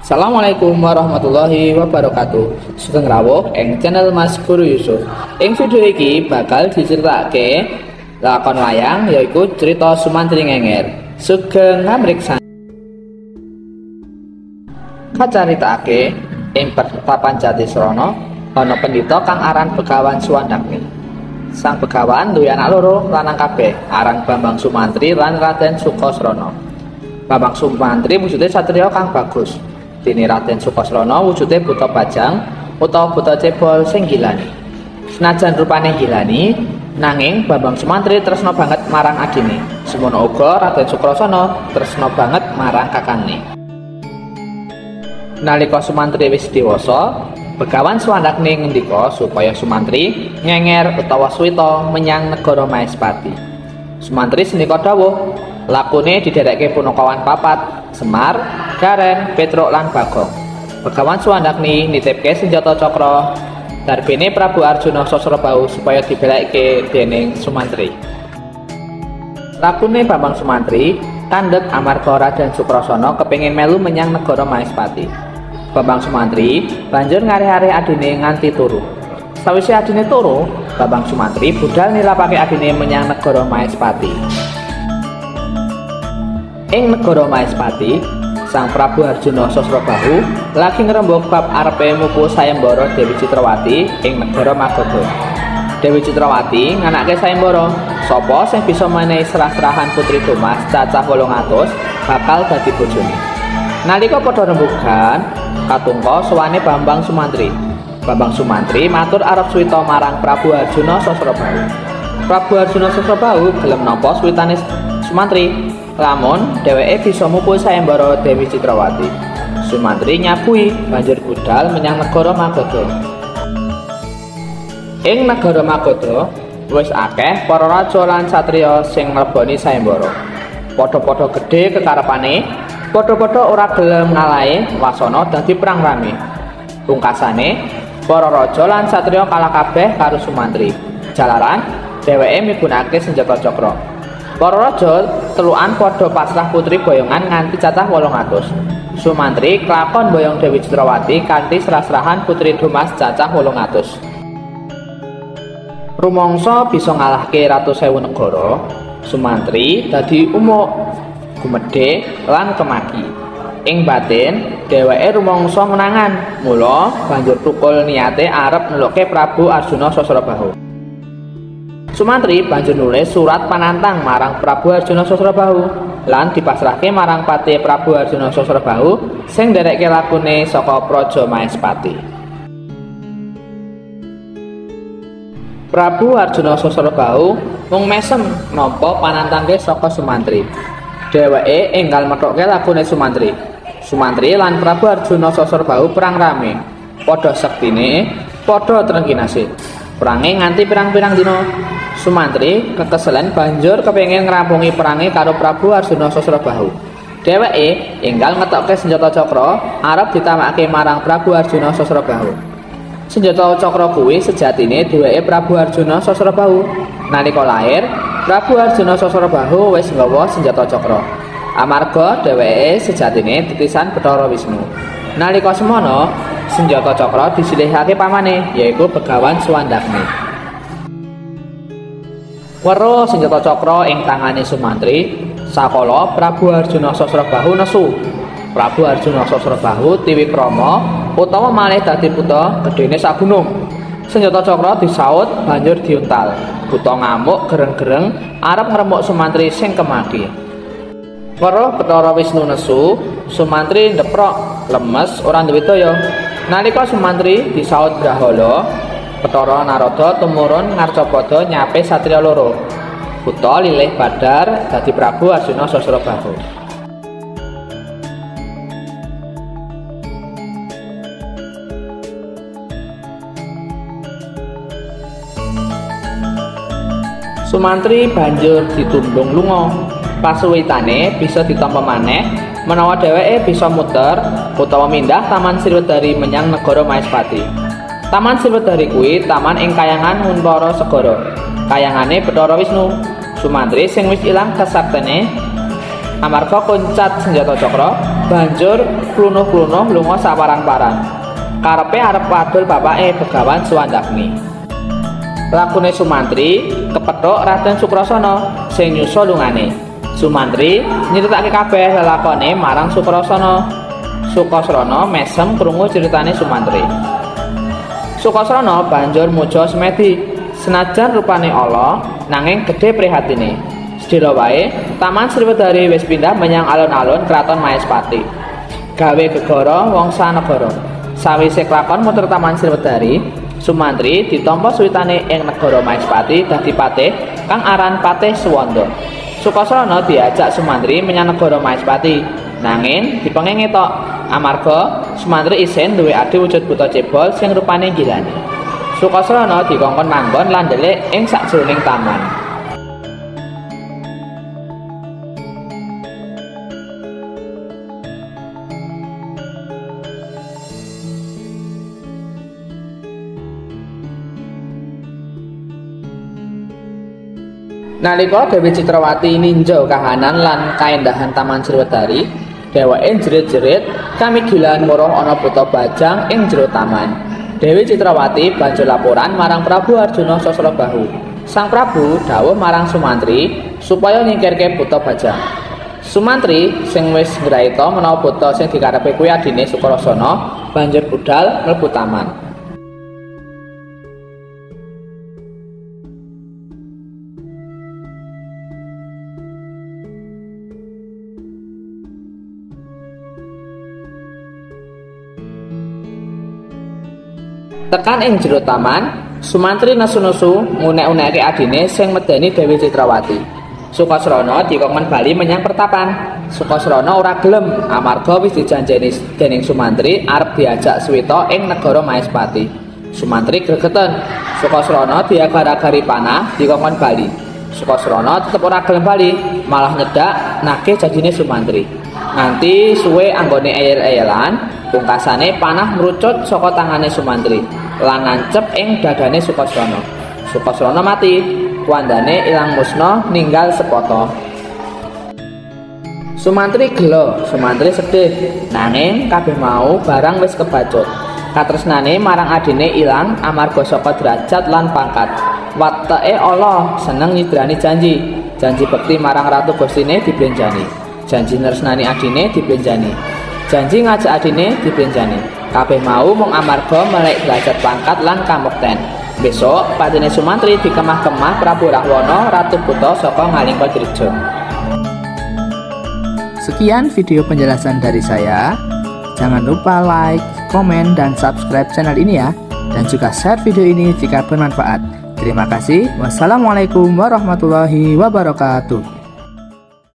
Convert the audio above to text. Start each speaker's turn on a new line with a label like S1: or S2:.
S1: Assalamualaikum warahmatullahi wabarakatuh. Sugeng rawuh ing channel Mas Guru Yusuf. Ing video iki bakal diceritake lakon wayang yaiku cerita Sumantri Ngenger. Sugeng ngamriksan. Kacaritakake ing pertapan Jatisrana ana pendhita kang aran Begawan Suwandagni. Sang Begawan duwe anak loro lanang kabeh, aran Bambang Sumantri lan Raden Sukasrana. Bambang Sumantri wujude satriya kang bagus. Dene Raden Sukasrana wujude buta bajang utawa buta cebol sing gilani. Senajan rupane gilani, nanging Bambang Sumantri tresna banget marang adine. Semono uga Raden Sukrasana tresna banget marang kakangne. Nalika Sumantri wis dewasa, Begawan Suwandagni ngendika supaya Sumantri ngenger utawa suwita menyang negara Maespati. Sumantri sendika dawuh, lakune didherekke punakawan papat, Semar, Gareng, Petruk lan Bagong. Begawan Suwandagni nitipke senjata cakra darbene Prabu Arjuna Sasrabahu supaya dibelekke dening Sumantri. Lakune Bambang Sumantri kandhet amarga Raden Sukrasana kepengin melu menyang negara Maespati. Bambang Sumantri banjur ngarih-arih adine nganti turu. Sawise adine turu, Bambang Sumantri budal nilapake adine menyang negara Maespati. Ing negara Maespati, Sang Prabu Arjuna Sasrabahu lagi ngrembug bab arepe mupu sayembara Dewi Citrawati ing negara Magadha. Dewi Citrawati nganake sayembara, sapa sing bisa menehi serah-serahan putri Domas cacah 800 bakal dadi bojone. Nalika padha rembugan, katungka sowane Bambang Sumantri. Bambang Sumantri matur arep suwita marang Prabu Arjuna Sasrabahu. Prabu Arjuna Sasrabahu gelem nampa suwitane Sumantri. Lamun dheweke bisa mupu sayembara Dewi Citrawati. Sumantri nyabui banjur budal menyang negara Magadha. Ing negara Magadha wis akeh para raja lan satriya sing mleboni sayembara. Padha-padha gedhe kekarepane, padha-padha ora gelem ngalahe wasana dadi perang rame. Pungkasane, para raja lan satriya kalah kabeh karo Sumantri. Jalaran dheweke migunakake senjata cakra. Para raja telukan padha pasrah putri boyongan nganti cacah 800. Sumantri klakon boyong Dewi Citrawati kanthi serah-serahan putri Domas cacah 800. Rumangsa bisa ngalahke ratu sewu negara, Sumantri dadi umuk, gumedhe lan kemaki. Ing batin dheweke rumangsa menangan, mula banjur tukul niate arep nelukke Prabu Arjuna Sasrabahu. Sumantri banjur nulis surat panantang marang Prabu Arjuna Sasrabahu lan dipasrahke marang patih Prabu Arjuna Sasrabahu sing nderekke lakune saka Praja Maespati. Prabu Arjuna Sasrabahu mung mesem nampa panantangke saka Sumantri. Dheweke enggal methokke lakune Sumantri. Sumantri lan Prabu Arjuna Sasrabahu perang rame. Padha sektine, padha trengginase. Perange nganti pirang-pirang dina. Sumantri kekeselen banjur kepengin ngrampungi perange karo Prabu Arjuna Sasrabahu. Dheweke enggal ngetokke senjata cakra arep ditamake marang Prabu Arjuna Sasrabahu. Senjata cakra kuwi sejatine duweke Prabu Arjuna Sasrabahu. Nalika lair, Prabu Arjuna Sasrabahu wis nggawa senjata cakra. Amarga dheweke sejatine titisan Bathara Wisnu. Nalika semono, senjata cakra disilihake pamane, yaiku Begawan Suwandagni. Weruh senjata cakra ing tangane Sumantri, sakala Prabu Arjuna Sasrabahu nesu. Prabu Arjuna Sasrabahu tiwikrama utawa malih dadi buta gedene sak gunung. Senjata cakra disaut banjur diuntal. Buta ngamuk gereng-gereng arep ngremuk Sumantri sing kemaki. Weruh Bathara Wisnu nesu, Sumantri ndeprok, lemes ora duwe daya. Nalika Sumantri disaut Brahala, Bathara Narada tumurun ngarcapada nyape satriya loro. Buta lilih badar dadi Prabu Arjuna Sasrabahu. Sumantri banjur ditundung lunga. Pasuwitane bisa ditampa maneh menawa dheweke bisa muter utawa mindah Taman Sriwedari menyang negara Maespati. Taman Sriwedari kuwi taman ing kayangan Nguntara Segara. Kayangane Bathara Wisnu. Sumantri sing wis ilang kasaktene amarga koncat senjata cakra banjur klunuh-klunuh lunga saparan-paran. Karepe arep wadul bapake Begawan Suwandagni. Lakune Sumantri kepethuk Raden Sukrasana sing nyusul lungane. Sumantri nyritake kabeh lelakone marang Sukrasana. Sukasrana mesem krungu critane Sumantri. Sukasrana banjur muja semedi, senajan rupane ala nanging gedhe prihatine. Sedhela wae, Taman Sriwedari wis pindah menyang alun-alun Kraton Maespati. Gawe gegara wangsa negara. Sawise klakon muter Taman Sriwedari, Sumantri ditampa suwitane ing negara Maespati dadi patih kang aran Patih Suwanda. Sukasrana diajak Sumantri menyang negara Maespati, nanging dipenging ngetok amarga Sumantri isin duwe adhi wujud buta cebol sing rupane gilani. Sukasrana dikongkon manggon lan ndelik ing sakjroning taman. Nalika Dewi Citrawati ninjau kahanan lan kaendahan Taman Sriwedari, dheweke jerit-jerit kamigilan weruh ana buta bajang ing jero taman. Dewi Citrawati banjur laporan marang Prabu Arjuna Sasrabahu. Sang Prabu dawuh marang Sumantri supaya nyingkirke buta bajang. Sumantri sing wis ngraita menawa buta sing dikarepe kuwi adine Sukrasana banjur budal mlebu taman. Tekan ing jero taman, Sumantri nesu-nesu ngunek-unekake adine sing medeni Dewi Citrawati. Sukasrana dikongkon bali menyang pertapan. Sukasrana ora gelem amarga wis dijanjeni dening Sumantri arep diajak suwita ing negara Maespati. Sumantri gregeten. Sukasrana diagar-agari panah dikongkon bali. Sukasrana tetep ora gelem bali, malah nyedak nagih janjine Sumantri. Nganti suwe anggone eyel-eyelan, pungkasane panah mrucut saka tangane Sumantri lan nancep ing dadane Sukasrana. Sukasrana mati, wandane ilang musna ninggal sepata. Sumantri gelo, Sumantri sedih, nanging kabeh mau barang wis kebacut. Katresnane marang adine ilang amarga saka derajat lan pangkat. Wateke ala seneng nyidrani janji, janji bekti marang ratu gustine diblenjani, janji nresnani adine diblenjani, janji ngajak adine diblenjani. Kabeh mau mung amarga melek derajat pangkat lan kamukten. Besok patine Sumantri dikemah-kemah Prabu Rahwana ratu buta saka Ngalingka-Dirja. Sekian video penjelasan dari saya. Jangan lupa like, komen, dan subscribe channel ini ya. Dan juga share video ini jika bermanfaat. Terima kasih. Wassalamualaikum warahmatullahi wabarakatuh.